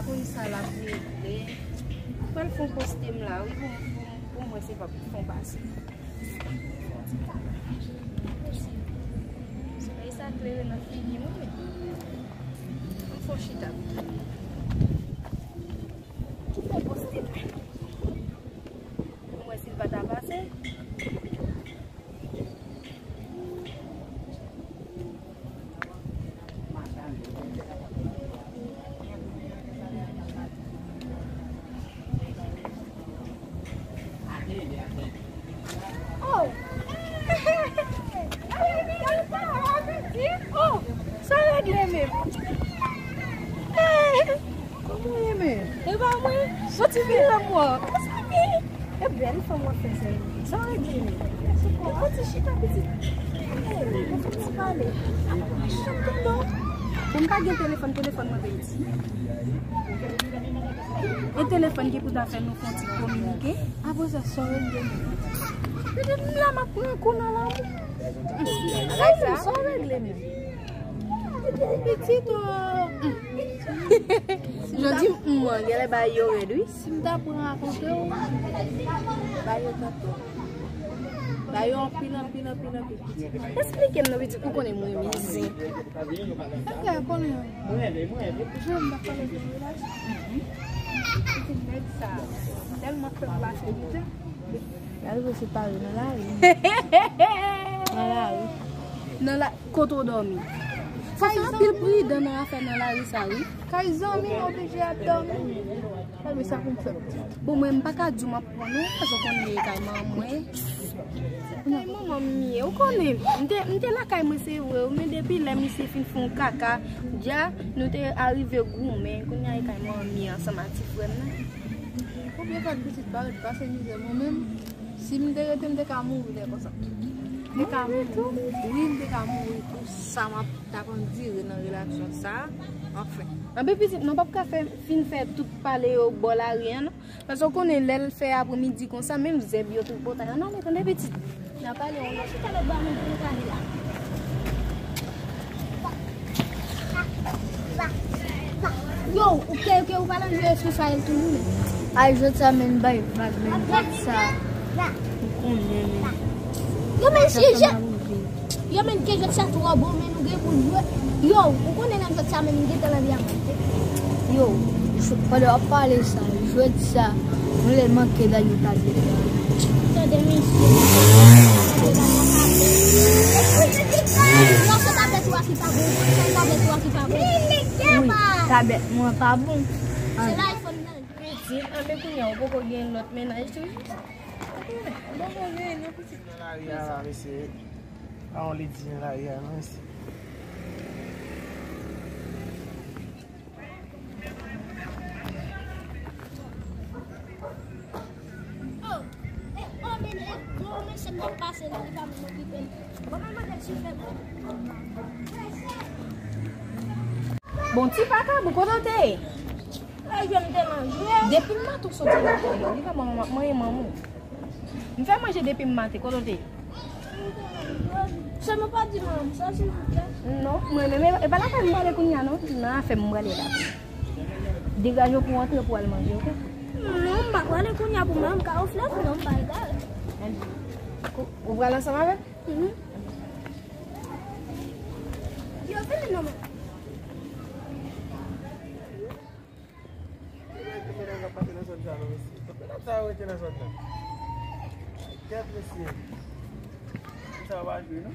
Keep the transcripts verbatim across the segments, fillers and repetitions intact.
Konn sa l ap regle. Pral fè yon poste m la, wi, pou, pou, pou mwen se pa pou fè yon pase. Solèy sa klere nan figi mwen, men m fè yon chita pito. Ki fè poste m la? Pou mwen si l pa ta pase. Oh! Oh! Sa regle menm. Kòman w ye menm? E pa mwen. Soti vin nan mwen. E bèl fanm w ap fè sa. Sa w regle menm? Ou fè ti chita pitit. Ou fè ti pale. Chante non. Pou m ka gen telefòn, telefòn mwen peye ti. E telefòn ki pou ta fè nou fè yon ti kominike. Apre sa, sa w regle menm? Pitit m la m ap pran kou nan lanmou. Bagay sa. Sa w regle menm? Pitit o. Jodi m an, genlè bagay yo rèd wi. Si m ta pran rakonte w, bagay yo tanto. Bagay yo anpil, anpil, anpil, anpil. Eksplike m non pitit, ou konnen m renmen zen. Sa fè konnen. Jan m t ap pale de relasyon. Pitit nèg sa tèlman fè m pase mitan. Gade pou se pare nan lari. Nan lari. Nan la, kote w dòmi? Fò fè anpil pridan nan afè nan lari sa wi. Kay zanmi m oblije ap dòmi. Gade sa pou m fè. Bon, mwen m pa ka di w m ap pran non, paske w konnen e kay manman mwen. Kay manman m ye, ou konnen. M te, m te lakay mwen se vre, men depi lè misye fin fè yon kaka, dja nou te arive goumen, kounye a e kay manman m ye ansanm ak ti frè m nan. Konbyen fwa pitit pa ret pase mizè mwen menm? Si m te rete, m te ka mouri lè konsa. M te ka mouri. Wi, m te ka mouri pou sa m ap t ap andire nan relasyon sa a. Anfen. Anben pitit, nou p ap ka fè, fin fè tout pale yo bò lari an, non. Paske w konnen lè l fè apremidi konsa, menm zèb yo tripotay. Ann ale, tande pitit. N a pale yon lòt. Chita lòt bò a, men pou n ka ale la. Yo, ou ke, ke ou pa nan jwe sou sa el toujou, men. Ay, jwèt sa, men, bay vag, men, jwèt sa. Ou konnen, men. Yo, men, si je, yo, men, ke jwèt sa twò bon, men, nou gen pou jwe. Yo, ou konnen nan jwèt sa, men, nou gentan nan vyaman. Yo, pandan w ap pale sa, jwèt sa, nou lè manke gade tablet la. Tande, mesye. Yo, se tablet ou a ki pa bon. Se tablet ou a ki pa bon. Wi, tablet mwen pa bon. Se la iPhone nan. Pitit, anben kounye a ou poko gen lòt mennaj toujou? Ou poko gen, non, pitit. Nan lari a la, mesye. Pa yon ledi nan lari a, non, mesye. Oh, eh, oh, men, eh, gwo mesye k ap pase la, li pa menm okipe l. Bon, al mande l si l fè bon. Bon, ti vakabon, kote w te ye? Ay, jwe m te nan jwe. Depi maten w soti nan kay la, li pa manyen manman w. M fè manje depi maten, kote w te ye? Sèlman pa di manman m sa, silvouplè. Non, mwen menm, e pa lakay m prale kounye a, non. Nan afè m prale la. Degaje w pou w antre pou w al manje, oke? Non, m pa prale kounye a pou m al, m ka ofle, non, m pa egare. Ou prale ansanm avè m? Mhm. Yo, vini non, men. Ki rete medam k ap pase nan zòn sa non, mesye? Medam sa yo rete nan zòn nan. Kèt, mesye. Sa yo pa jwe, non?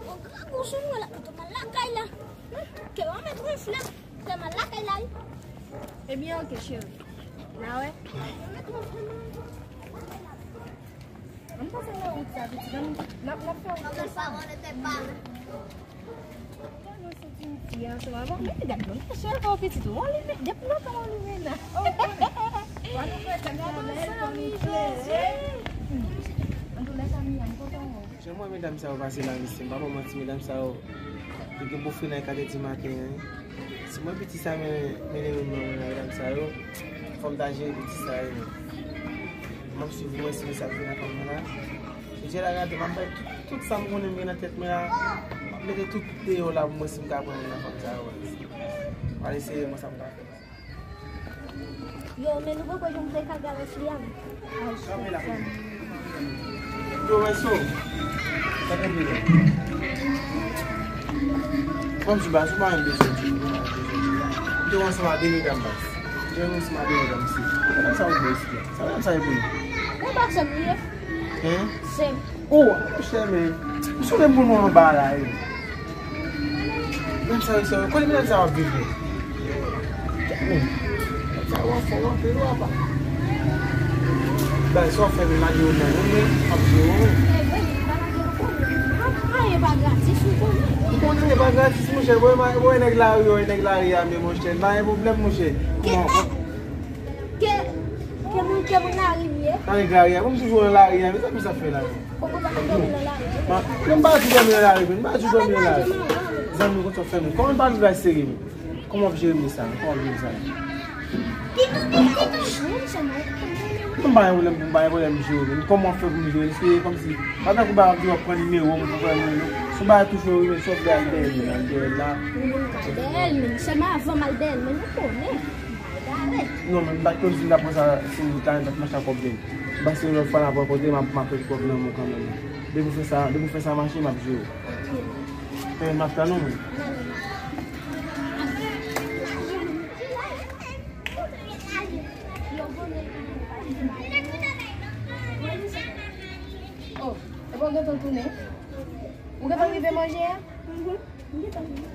Yon grangou sou mwen la, kote m al lakay la. Hmm, ke w mèt wonfle, kote m al lakay la, wi. Ebyen, oke, cheri. N a wè. Mèt wonfle, mwen. Ann pase nan wout sa, pitit. Ann, n ap, n ap fè wout konsa. Gade yon senti yon ti ansanm avè w. Men gad non, chèf ou pitit ou. Ou limen, depi lontan ou limen la. Gade yon senti yon ti. Antoulèka, Mia, m kontan wè w. Jan m wè medam sa yo pase la, mesye, m pa ba w manti, medam sa yo, yo gen bon frenay kat è di maten an, wi. Si mwen piti sa, men, men, men, men, men, medam sa yo, fò m ta jere piti sa yo, men. M ap swiv mwen, si sa vin ak mwen la. Gade la, gade, m ap bay tout, tout sa m konnen m gen nan tèt mwen la. M ap mete tout deyò la pou mwen si m ka pran youn nan fanm sa yo. M al eseye mwen sa m ka fè. Yo, men nou poko janm fè kagalas li a, men. Ay, shit, zanmi. Yo, Renso. Sa te vle. Kòm si baz, ou pa menm bezwen di. Ou te ansanm ak de medam baz. Ou te ansanm ak de medam isi. Sa medam sa yo vle isi la. Sa medam sa yo pou nou. Ou pa sè m li ye? Hein? Sè m. Oh, chè, men. Ou sou menm pou nou anba la, yo. Menm sa yo, sa yo. Kote menm sa yo ap viv, men? Menm sa yo ap fè w anpil, w apa. Bay, sa w fè, men lage yo nan nou, men ap jwe w, men. Anyen pa gratis, ou konnen. Ou konnen anyen pa gratis, monchè. Bon, e nèg lari yo, e nèg lari a, men monchè. Pa gen pwoblèm, monchè. Ke, ke, ke moun, ke moun lari m ye? Nan nèg lari a, bon, m toujou nan lari a, men sa m sa fè la, men. Ou pa ka dòmi nan lari? Ma, non, m pa di dòmi nan lari, men m pa di dòmi nan lari. Zanmi, kote w fè m? Kòman m pa viv la serye, men? Kòman w ap jere m de sa? Kòman w ap jere sa? Non, m pa gen pwoblèm pou m pa gen pwoblèm jere, men kòman w ap fè pou m jere? Se kòmsi, pa tankou bagay ap di w ap pran nimewo m, pou pran nimewo. Si w bagay touche w, men si w ap al dèyè m, al dèyè l la. Ou menm ka dèyè l, men sèlman avan m al dèyè l, men nou konnen. Non, men m pa t konn si m t ap pran sa sou wout la, men m t ap mache ak kòb menm. M panse lòt fwa n ap rankontre, m ap, m ap fè kòb nan men w kanmenm. Depi w fè sa, depi w fè sa mache, m ap jere w. Ok. Men m ap tann ou, men. Oh, epa w gentan tounen? Ou gentan rive manje a? Mhm. M gentan vini.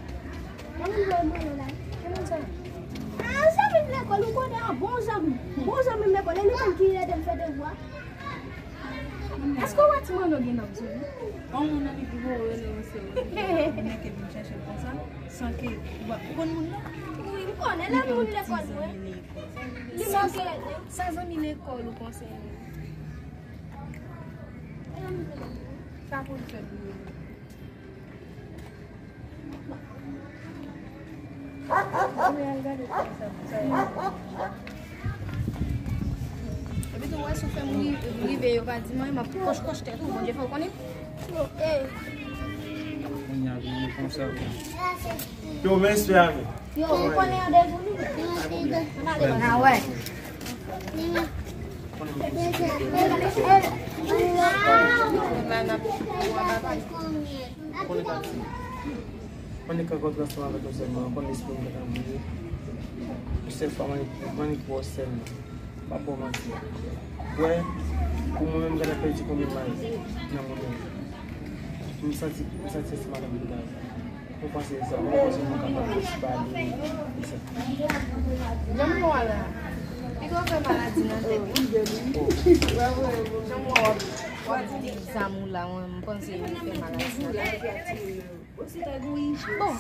Mwen menm jwe mwen la. Ki moun sa? Ah, zanmi m lekòl, ou konnen, ah, bon zanmi. Bon zanmi m lekòl, e li menm ki ede m fè devwa. Èske w wè ti Manno gen nan zye li? On moun nan li gwo, rele yon sè, ou nèk vin chèche l konsa, san ke, ou pa, ou konn moun nan? Wi, m konnen, lè moun lekòl mwen. Li manke, sa zanmi lekòl ou konsa. Sa pou l fè pou yo. Epi tou, wè, si w fè m ri-, rive, yo pa di m anyen, m ap kòch kòch tèt ou, Bondye fè w konnen. Ok. Kounye a vini konsa. Yo, men espè a men. Yo, ou konnen randevou nou? Ah, wè. Konnen pati. Konnen kan kontrans lan avèk yon sèl mwen, konnen lespri m gentan bliye. Yon sèl fwa, mwen, mwen, mwen, sèlman. M ap ba w manti. Wè, pou mwen menm, m gentan pèdi konbyen may nan moun yo. M santi, m santi se madanm ki ta. Ou panse sa, ou panse nou kapab plis pale de sa? Janm wè w la. Piga w fè maladi nan tèt ou. Janm wè w ap, w ap di zam ou la, mwen, m panse ou fè maladi nan tèt. Bon,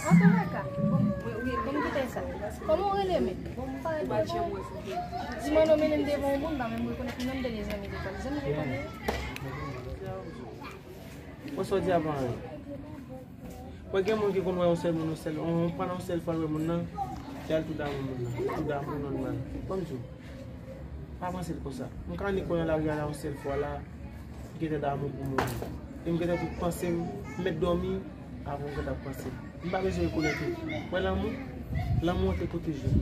antouleka, bon, bon, m kite sa. Kòman w rele men? Di mwen non, mennen m devan yon moun, m pa menm rekonèt li, menm de zanmi lekòl. Zanmi lekòl, wi. Bon, sa w di a pa anyen. Mwen gen moun ki konn wè yon sèl moun, yon sèl, yon, pandan yon sèl fwa l wè moun nan, y al tou damou moun nan, tou damou nòmal. Ban m di w, pa panse l konsa. M ka annik wè nan lari a la yon sèl fwa la, m gentan damou pou moun nan. E m gentan tout panse m, m mèt dòmi, avan m gentan panse l. M pa bezwen rekonèt ou. Wè lanmou, lanmou an te pwoteje m.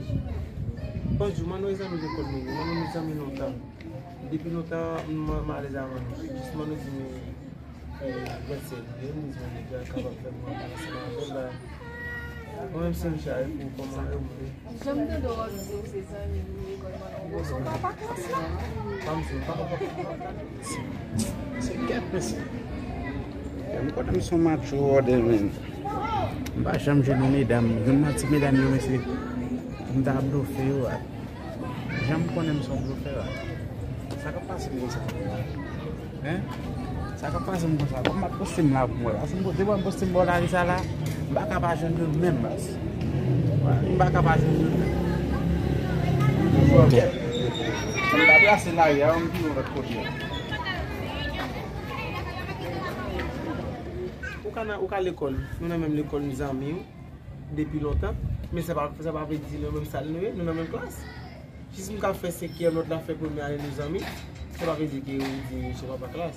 Ban m di w, Manno e zanmi lekòl mwen ye, Manno nou zanmi lontan. Depi lontan, m, m alèz a Manno. Jis Manno di m, Vèsè, yo m di nèg la kapab fè m antre ansanm avè l la. Mwen menm se m chare pou kòman yo mouri. Jan m tande w ap di w se zanmi lekòl mwen, ou se papa klas la? Pa m se papa, papa, papa. Se kèt mesye. M konnen m se yon match wòdè men. M pa janm jwenn yon medam, youn nan ti medam yo mesye. M ta blofe yo a. Jan m konnen m se yon blofè la. Sa k ap pase m konsa? Hein? Sa k ap pase m konsa? Kòm m ap poste m la pou m wè. Paske m poste, depi m poste m bò lari sa la, m pa ka pa jwenn youn menm baz. M pa ka pa jwenn youn menm. Kòm m pa brase lari a, m vin yon lòt kote. Ou ka nan, ou ka lekòl. Nou nan menm lekòl, nou zanmi w. Depi lontan, men sa pa, sa pa vle di nou menm sal nou ye, nou nan menm klas. Jis m ka fè senkyèm, lòt la fè premyè ane nou zanmi, sa pa vle di ke ou di se papa klas.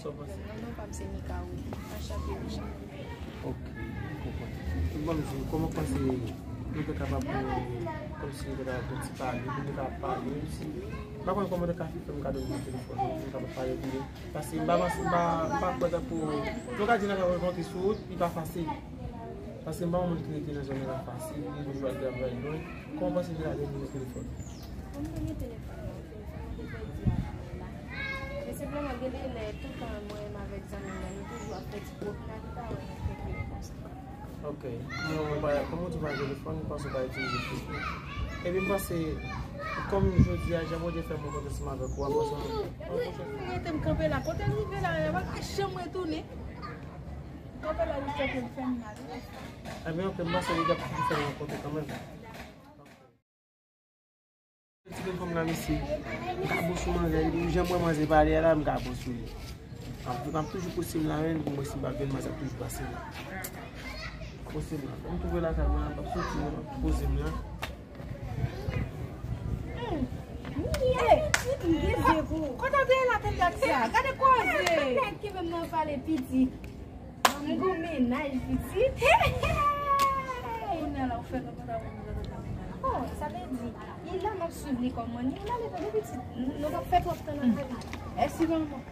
Sa w panse? Non, non, pa m se Mika, wi. Anchante, Richard. Ok, m konprann. Bon, m di, kòman w panse nou te kapab, kòmsi nou te kapab fè ti pale, nou te kapab pale, menm si m pa konn kòman w te ka fè m kado nimewo telefòn ou, nou kapab pale tou de. Paske m pa panse, m pa, m pa kwè tankou, nou ka di nan ka rankontre sou wout, li pa fasil. Paske m pa yon moun ki rete nan zòn nan la fasil, li toujou al travay lwen. Kòman w panse m te ka jwenn nimewo telefòn ou? Mwen te gen telefòn nan, telefòn mwen te pèdi a la. Men senpleman, gen de lè, toutan mwen menm avèk zanmi m nan, nou toujou ap fè ti pwòp nan, li pa wè nou fè pwòp konsa. Ok. Mwen, mwen pa, kòm ou di w pa gen telefòn, m panse w pa itilize Facebook. Epi m panse, kòm jodi a, jan Bondye fè m rankontre ansanm avèk ou, m panse yon pwochèn fwa. Rete m kanpe la. Kote l rive la, mwen pa janm retounen. Kanpe la, li fè m fè m mal. Ebyen, ok, m panse li t ap toujou fè n rankontre kanmenm. Ti grenn fanm la, mesye, m ka bon sou manzè, jan m wè manzè pale a la, m ka bon sou li. M ap, m ap toujou pouse m la, menm pou m wè si m pa jwenn manzè, ap toujou pase la. Pouse m la. M twouve lakay mwen, m ap soti, m ap poze m la. Hey, pitit, m gen zye pou ou. Kote w te ye la, tèt gate a? Gade koze. Nèg ki menm nan pale pitit. M gon mennaj, pitit. Kounye a la, ou fè nou kontan pou nou gade kamera. Oh, sa vle di, li la, m ap swiv li kòm manmi. Ou la, li tande pitit. Nou p ap fè twòp tan nan kay la. Èske manman?